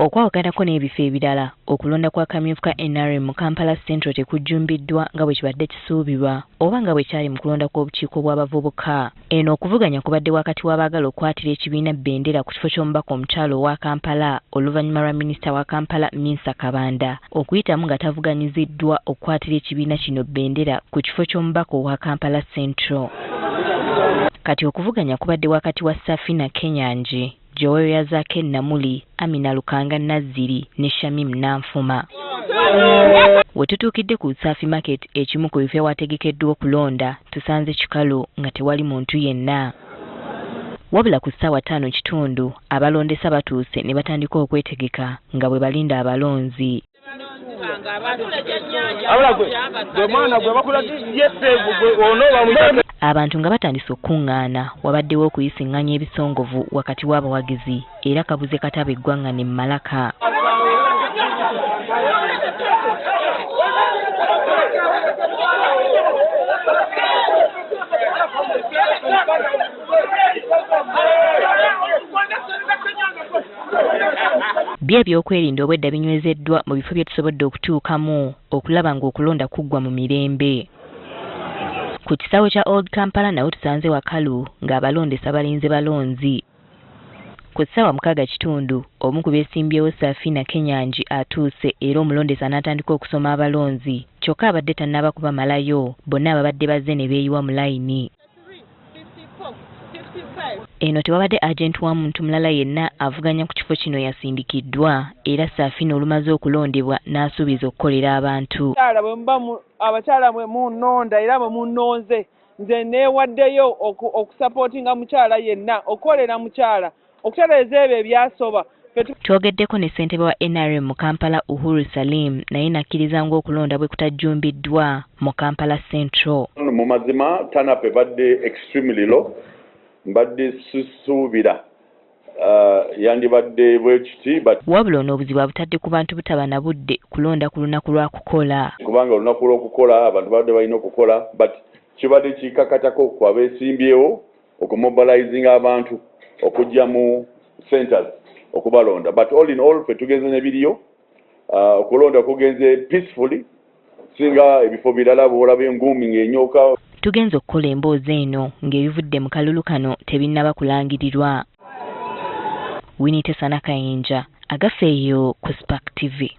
Okwawukanako n'ebifo ebirala, okulonda kw'akamyufu ka nrm mu Kampala Central tekujjumbiddwa nga bwe kibadde kisuubirwa oba nga bwe kyali mu kulonda kw'obukiiko bw'abavubuka. Eno okuvuganya kubadde wakati w'abaagala okukwatira ekibiina bbendera ku kifo ky'omubaka omukyala owa Kampala oluvannyuma lwa minisita wa Kampala Minsa Kabanda okuyitamu nga tavuganyiziddwa okukwatira ekibiina kino bbendera ku kifo ky'omubaka owa Kampala Central. Kati okuvuganya kubadde wakati wa Safina Kenyangi, Joweria Zaake Namuli, Amina Lukanga Nazziri ne Shamim Nanfuma. We tutuukidde ku Usafi Market ekimu ku bifo ewategekeddwa okulonda tusanze kikalu nga tewali muntu yenna. Wabula ku ssaawa 5:15 abalondesa batuuse ne batandika okwetegeka nga bwe balinda abalonzi. Abantu nga batandise okukungaana wabaddewo okuyisinganya ebisongovu wakati w'abawagizi era kabuze kataba eggwanga ne malaka. Byo ebyokwerinda obwedda binywezeddwa mu bifo bye tusobodde okutuukamu okulaba ng'okulonda kuggwa mu mirembe. Ku kisaawe kya Old Kampala nawo tusanze wakalu ng'abalondesa balinze balonzi. Ku ssaawa 6:15 omu ku beesimbyewo Safina Kenyangi atuuse era omulondesa n'atandika okusoma abalonzi kyokka abadde tannaba kubamalayo bonna ababadde bazze ne beeyiwa mu layini. Eno tewabadde agenti wa muntu mulala yenna avuganya ku kifo kino yasindikiddwa era Safina olumaze okulondebwa n'asuubiza okukolera abantu. Abakyala bwe munnonda era bwe munnonze nze neewaddeyo okusapootinga mukyala yenna okukolera mukyala okutereeza ebyo ebyasoba. Twogeddeko ne ssentebe wa NRM mu Kampala Uhuru Salim naye n'akkiriza ng'okulonda bwe kutajjumbiddwa mu Kampala Central. Mu mazima turn-up ebadde extremely low, mbadde sisuubira yandibadde bwe kiti. Wabula ono obuzibu abutadde ku bantu butaba na budde kulonda ku lunaku lwa kukola. Kubanga olunaku lw'okukola abantu babadde balina okukola, but kibadde kikakatako ku abeesimbyewo okumobilizinga abantu okujja mu centers okubalonda. But all in all ffe tugenze n'ebiriyo, okulonda kugenze peacefully singa ebifo birala bw'olaba enguumi ng'enyooka. Tugenze okukola emboozi eno ng'ebivudde mu kalulu kano tebinnaba kulangirirwa. Winnie Tesana Kayinja, Agafeeyo ku Spark TV.